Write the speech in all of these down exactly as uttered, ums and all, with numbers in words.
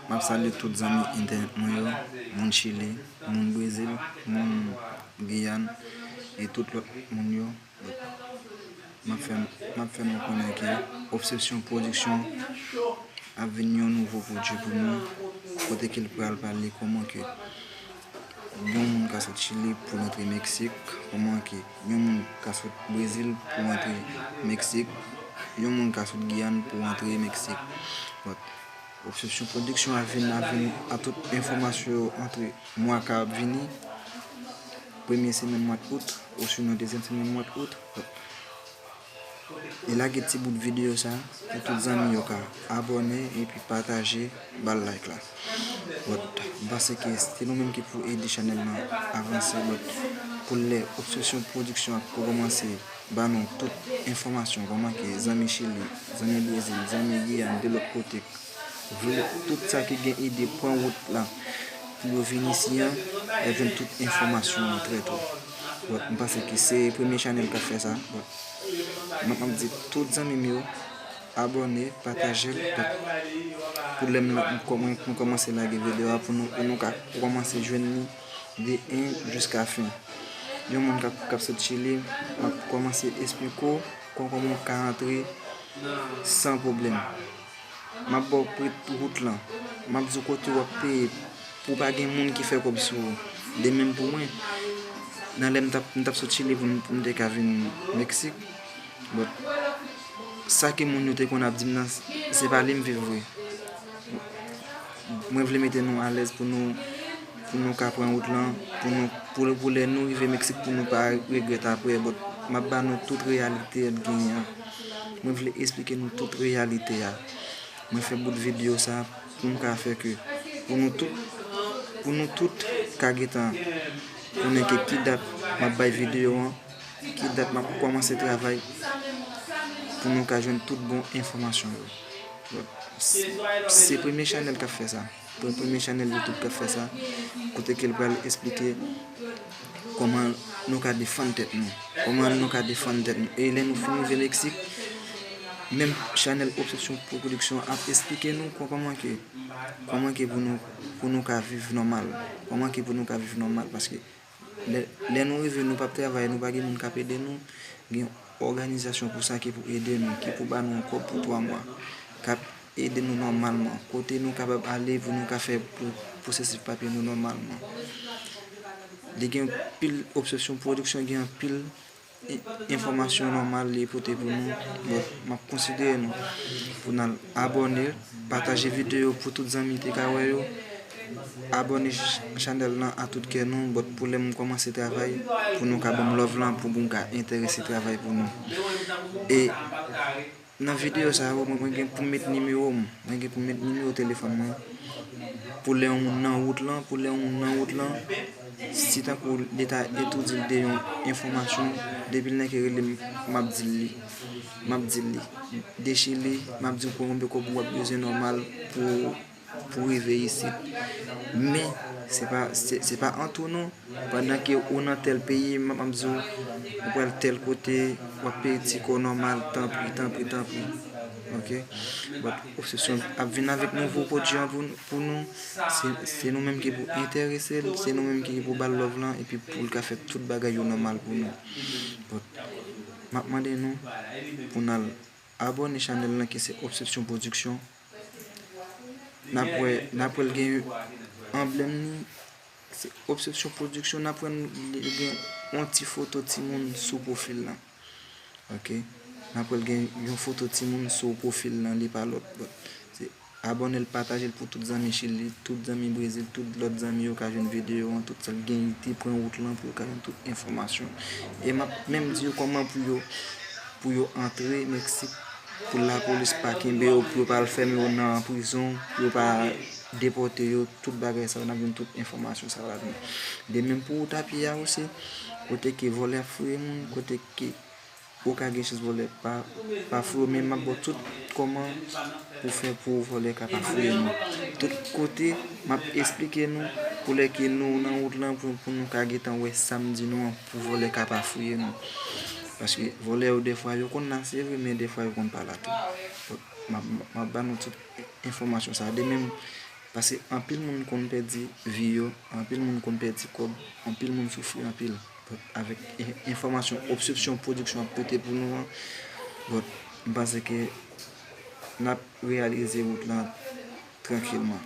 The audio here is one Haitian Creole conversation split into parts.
M ap salye tout zanmi entènèt mwen yo, moun Chili, moun Brezil, moun Giyàn, e tout lòt moun yo. M ap fè, m ap fè nou konnen ke Obsession Production ap vin yon nouvo pwodui pou nou, kote ke l pral pale kòman ke yon moun ka sot Chili pou l antre Meksik, kòman ke yon moun ka sot Brezil pou antre Meksik, yon moun ka sot Giyàn pou antre Meksik. But, Obsession Production a vin, a vin a tout enfòmasyon yo antre mwa k ap vini, premye semèn mwa out, osinon dezyèm semèn mwa out. E lage ti bout videyo sa pou tout zanmi yo ka abòne epi pataje, ba l like la. But, m panse ke se nou menm ki pou ede chanèl lan avanse, but, pou lè Obsession Production ap kòmanse ba nou tout enfòmasyon, kòman ke zanmi Chili, zanmi Brezil, zanmi Giyàn, de lòt kote, vle tout sa ki gen ide pran wout la pou yo vin isi an, y ap jwenn tout enfòmasyon an trè to. But, m panse ke se premye chanèl k ap fè sa. But, m ap, m ap di tout zanmi m yo, abòne, pataje l, but, pou lè m, m kòman-, m kòmanse lage videyo a pou nou, pou nou ka kòmanse jwenn li de en jiska fen. Yon moun k ap, k ap sot Chili, m ap kòmanse esplike w kòman w ka antre san pwoblèm. M ap ba w pri wout lan. M ap di w kote w ap peye pou pa gen moun ki fè kòb sou ou. De menm pou mwen, nan lè m t ap, m t ap sot Chili pou m, pou m te ka vin Meksik, but, sa ke moun yo te konn ap di m nan, se pa li m viv vre. Mwen vle mete nou alèz pou nou, pou nou ka pran wout lan, pou nou, pou, pou lè nou rive Meksik, pou nou pa regrèt apre. But, m ap ba nou tout reyalite k genyen an. Mwen vle esplike nou tout reyalite a. Mwen fè bout videyo sa pou m ka fè ke, pou nou tout, pou nou tout ka gentan konnen ke ki dat m ap bay videyo an, ki dat m ap kòmanse travay pou nou ka jwenn tout bon enfòmasyon yo. Se, se premye chanèl k ap fè sa. Pre-, premye chanèl YouTube k ap fè sa, kote ke l pral esplike kòman nou ka defann tèt nou. Kòman nou ka defann tèt nou. E lè nou fin rive Meksik, menm chanèl Obsession Production ap esplike nou kò-, kòman ke, kòman ke pou nou, pou nou ka viv nòmal. Kòman ke pou nou ka viv nòmal, paske lè, lè nou rive, nou p ap travay, nou pa gen moun k ap ede nou. Gen òganizasyon pou sa ki pou ede nou, ki pou ba nou yon kòb pou twa mwa, k ap ede nou nòmalman, kote nou kapab ale pou nou ka fè pwo-, pwosesis papye nou nòmalman. Li gen anpil, Obsession Production gen anpil e-, enfòmasyon nòmal li pote pou nou. Bon, m ap konsidere nou pou n al abòne, pataje videyo pou tout zanmi te ka wè yo. Abòne ch-, chanèl lan a tout kè nou, but pou lè m kòmanse travay, pou nou ka ban m love lan, pou moun ka enterese travay pou nou. E nan videyo sa yo, mwen, mwen gen pou m met nimewo m, mwen gen pou m met nimewo telefòn mwen. Pou lè yon moun nan wout lan, pou lè yon moun nan wout lan, si tankou li ta etoudi l de yon enfòmasyon, depi l nèke rele m, m ap di l li. M ap di l li. De Chili, m ap di l konbyen kòb w ap bezwen nòmal pou, pou rive isit. Men, se pa, se, se pa an tou non. Pandan ke ou nan tèl peyi, m ap, m ap di w, ou pral tèl kote, w ap peye ti kò nòmal, tanpri, tanpri, tanpri. Ok? But Obsession ap vin avèk nouvo pwodui an pou, pou nou. Se, se nou menm ki pou enterese l, se nou menm ki pou ba l love lan, epi pou l ka fè tout bagay yo nòmal pou nou. But m ap mande nou pou n al abòne chanèl lan ki se Obsession Production. N ap wè, n ap wè l gen anblèm li, se Obsession Production, n ap wè l gen yon ti foto timoun sou pwofil lan. Ok? N ap wè l gen yon foto timoun sou pwofil lan, li pa lòt bò. Se abòne l, pataje l pou tout zanmi Chili, tout zanmi Brezil, tout lòt zanmi yo ka jwenn videyo an, tout sa l gen, li te pran wout lan pou yo ka jwenn tout enfòmasyon. E m ap menm di yo kòman pou yo, pou yo antre Meksik, pou lapolis pa kenbe yo, pou yo pa al fèmen yo nan prizon, pou yo pa depòte yo, tout bagay sa yo, n ap jwenn tout enfòmasyon sa yo ladan. De menm pou wout a pye a osi, kote ke vòlè ap fouye moun, kote ke ou ka gen chans vòlè pa, pa fouye w, men m ap ba w tout kòman pou fè pou vòlè ka pa fouye nou. Tout kote, m ap esplike nou pou lè ke nou nan wout lan, pou, pou nou ka gentan wè sa m di nou an, pou vòlè ka pa fouye nou. Paske vòlè yo, dèfwa, yo konn la, se vre, men dèfwa, yo konn pa la tou. Bon, m ap, m ap ba nou tout enfòmasyon sa. De menm, Paske anpil moun konn pèdi vi yo, anpil moun konn pèdi kòb, anpil moun soufri anpil. But avèk e- enfòmasyon Obsesyon Production ap pote pou nou an, but m panse ke n ap reyalize wout lan trankilman.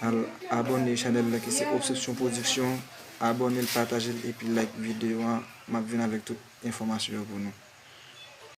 Al abòne chanèl la ki se Obsesyon Production, abòne l, pataje l epi like videyo an. M ap vin avèk tout enfòmasyon yo pou nou.